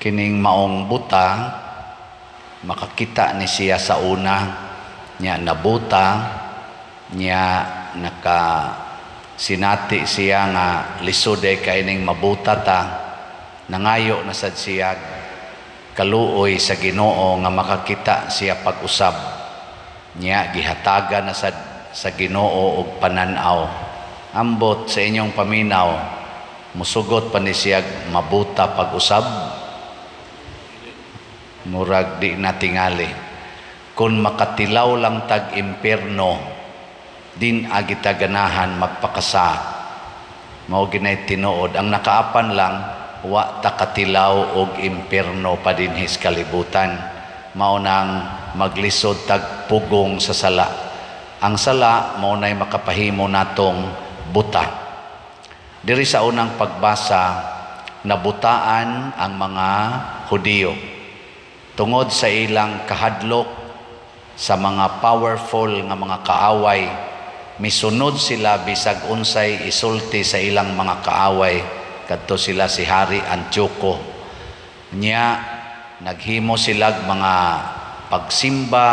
Kining maong buta, makakita ni siya sa una, nya nabuta niya, naka sinati siya nga lisod ay kaining mabuta ta. Nangayo na sad siya kaluoy sa Ginoo nga makakita siya pag-usab. Niya gihatagan na sad sa Ginoo og panan-aw. Ambot sa inyong paminaw, musugot pa ni siya mabuta pag-usab? Murag di na tingali. Kung makatilaw lang tag impierno, din agita ganahan magpakasa. Mao ginay tinuod. Ang nakaapan lang, wa ta katilaw og impierno pa dinhi sa kalibutan. Mao nang maglisod tag pugong sa sala. Ang sala mao nay makapahimo natong buta. Diri sa unang pagbasa, nabutaan ang mga Hudiyo tungod sa ilang kahadlok sa mga powerful nga mga kaaway. Misunod sila bisag unsay isulti sa ilang mga kaaway. Kadto sila si Hari Antioco. Nya naghimo sila mga pagsimba,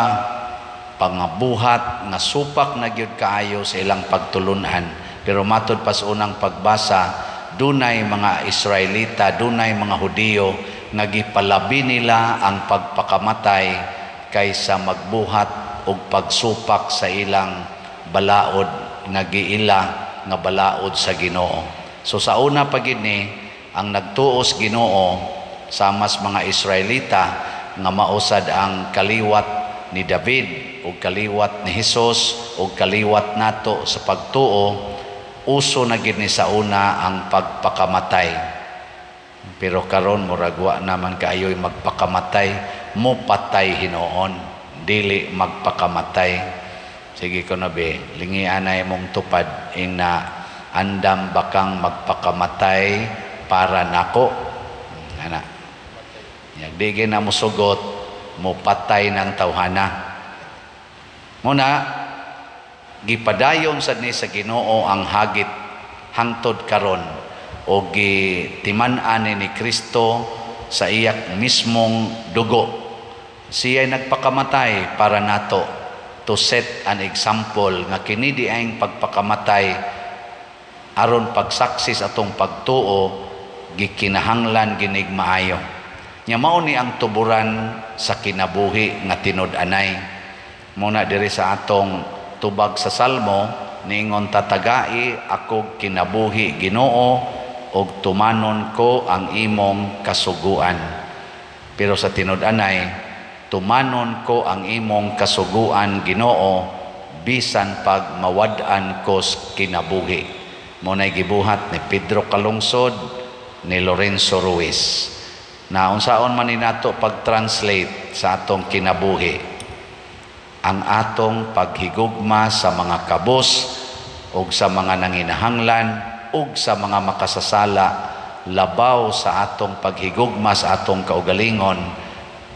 pangabuhat nga supak na gyud kaayo sa ilang pagtulunan. Pero matud pa sa unang pagbasa, dunay mga Israelita, dunay mga Hudiyo nga gipalabi nila ang pagpakamatay kaysa magbuhat og pagsupak sa ilang balaod nga giila nga balaod sa Ginoo. So sa una pa gid ni ang nagtuos Ginoo samas mga Israelita nga mausad ang kaliwat ni David ug kaliwat ni Hesus ug kaliwat nato sa pagtuo. Uso na gid ni sa una ang pagpakamatay. Pero karon murag wa naman kaayo'y magpakamatay, mo patay hinuon, dili magpakamatay. Sige ko na be, lingian na imong tupad ina, "Andam ba kang magpakamatay para nako?" Ana. Yag di na musugot, mo patay ng tawhana. Muna, gipadayon sad ni sa Ginoo ang hagit hangtod karon o gitiman-an ni Kristo sa iyak mismong dugo. Siya'y nagpakamatay para nato, to set an example nga kini di ang pagpakamatay aron pagsaksi sa atong pagtuo, gikinahanglan ginig maayo. Nya mao ni ang tuburan sa kinabuhi nga tinud-anay. Muna diri sa atong tubag sa Salmo, niingon, "Tatagai ako kinabuhi, Ginoo, ug tumanon ko ang imong kasuguan." Pero sa tinud-anay, "Tumanon ko ang imong kasuguan, Ginoo, bisan pag mawad-an ko kinabuhi." Mo nay gibuhat ni Pedro Calungsod, ni Lorenzo Ruiz. Na unsaon man ni nato pag-translate sa atong kinabuhi? Ang atong paghigugma sa mga kabos ug sa mga nanginahanglan ug sa mga makasasala labaw sa atong paghigugma sa atong kaugalingon,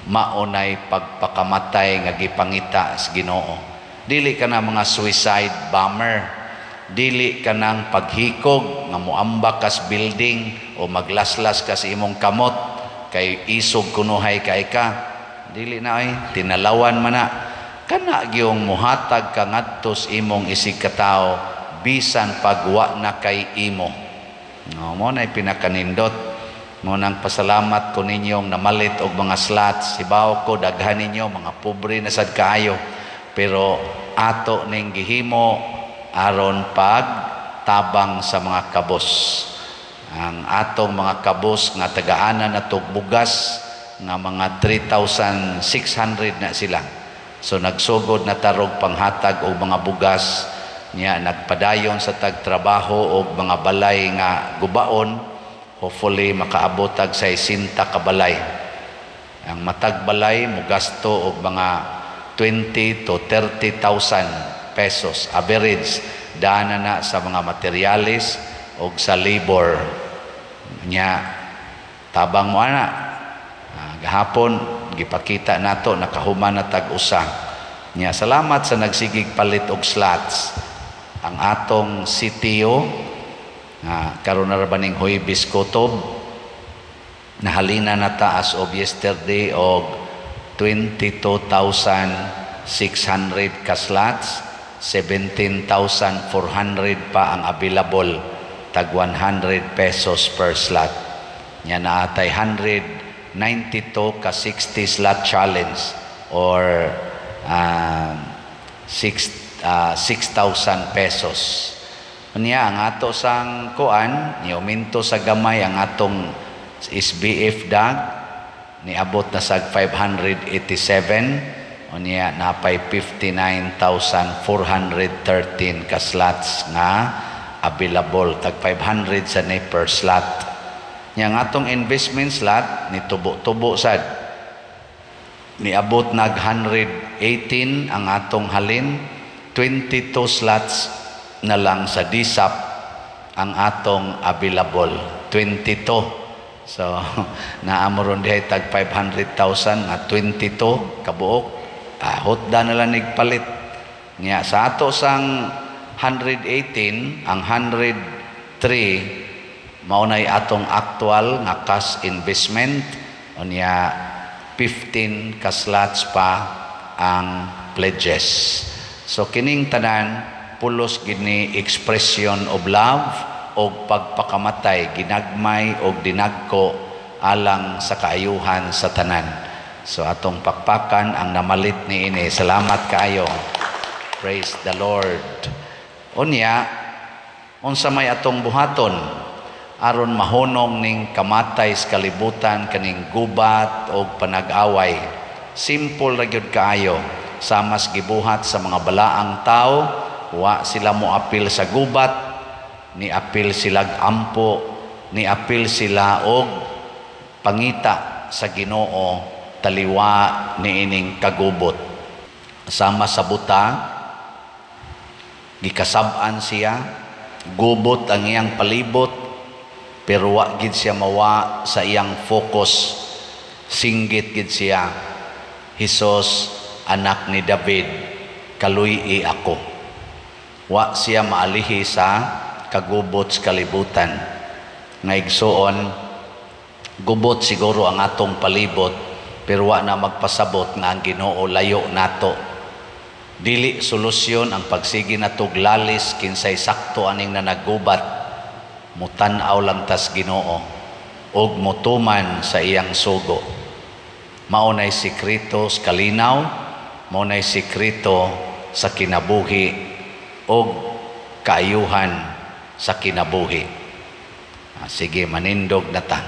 maunay pagpakamatay nga gipangita sa Ginoo. Dili ka na mga suicide bomber, dili ka nang paghikog nga muambak kas building o maglaslas ka sa imong kamot kay isog kunuhay kay ka. Dili na ay tinalawan man na kana gyung muhatag ka ngadto sa imong isig katawo bisan pagwa na kay imo. No, mo na pinakanindot mo nang pasalamat ko ninyong namalit og mga slots. Hibaw ko daghan ninyo mga pobre na sad kaayo, pero ato ning gihimo aron pag tabang sa mga kabos. Ang atong mga kabos nga tagaanan na bugas nga mga 3,600 na sila. So nagsugod na tarog panghatag og mga bugas niya, nagpadayon sa tagtrabaho og mga balay nga gubaon. Hopefully makaabot tag 60 ka balay. Ang matag balay mugasto og mga 20 to 30,000 pesos average, dana na sa mga materyales og sa labor nya. Tabang mo ana. Gahapon gipakita nato, nakahuman na tag usa nya. Salamat sa nagsigig palit og slots. Ang atong CTO karon na ra ba ning Huwebes kutob. Nahalina na ta as of yesterday og 22,600 ka slots, 17,400 pa ang available, tag 100 pesos per slot. Nya naa tay 192 ka 60 slot challenge or 6,000 pesos. Unya ang ato sang kuan, niuminto sa gamay ang atong SBF dag, niabot na sa 587. Unya napay 59,413 ka slots nga available, tag 500 sa ni per slot. Nya ang atong investment slot ni tubo-tubo sad, niabot nag 118 ang atong halin. 22 slots na lang sa DSAP ang atong available, 22. So naa mo ron dihay tag 500,000 nga 22 kabuok, hotda na lang nigpalit. Nya sa ato sang 118, ang 103 mao nay atong actual nga cash investment. Unya 15 ka slots pa ang pledges. So kining tanan pulos gini expression of love og pagpakamatay, ginagmay og dinagko alang sa kaayuhan sa tanan. So atong pakpakan ang namalit niini. Salamat kaayo. Praise the Lord. Unya, unsa may atong buhaton aron mahunong ning kamatay sa kalibutan, kaning gubat og panag-away? Simple ra gyud kaayo. Samas gibuhat sa mga balaang tao, wa sila moapil sa gubat, ni apil sila ampo, ni apil sila og pangita sa Ginoo taliwa niining kagubot. Sama sa buta, gikasab-an siya, gubot ang iyang palibot, pero wa gid siya mawa sa iyang focus. Singgit gid siya, "Hesus, anak ni David, kaluy-i ako." Wa siya maalihi sa kagubot sa kalibutan. Nga igsuon, gubot siguro ang atong palibot, pero wa na magpasabot nga ang Ginoo layo nato. Dili solusyon ang pagsige natog lalis kinsay sakto aning nanagubat. Mutan-aw lang tas Ginoo ug mutuman sa iyang sugo. Mao nay sikreto sa kalinaw, mao nay sikreto sa kinabuhi ug kaayuhan sa kinabuhi. Sige, manindog na ta.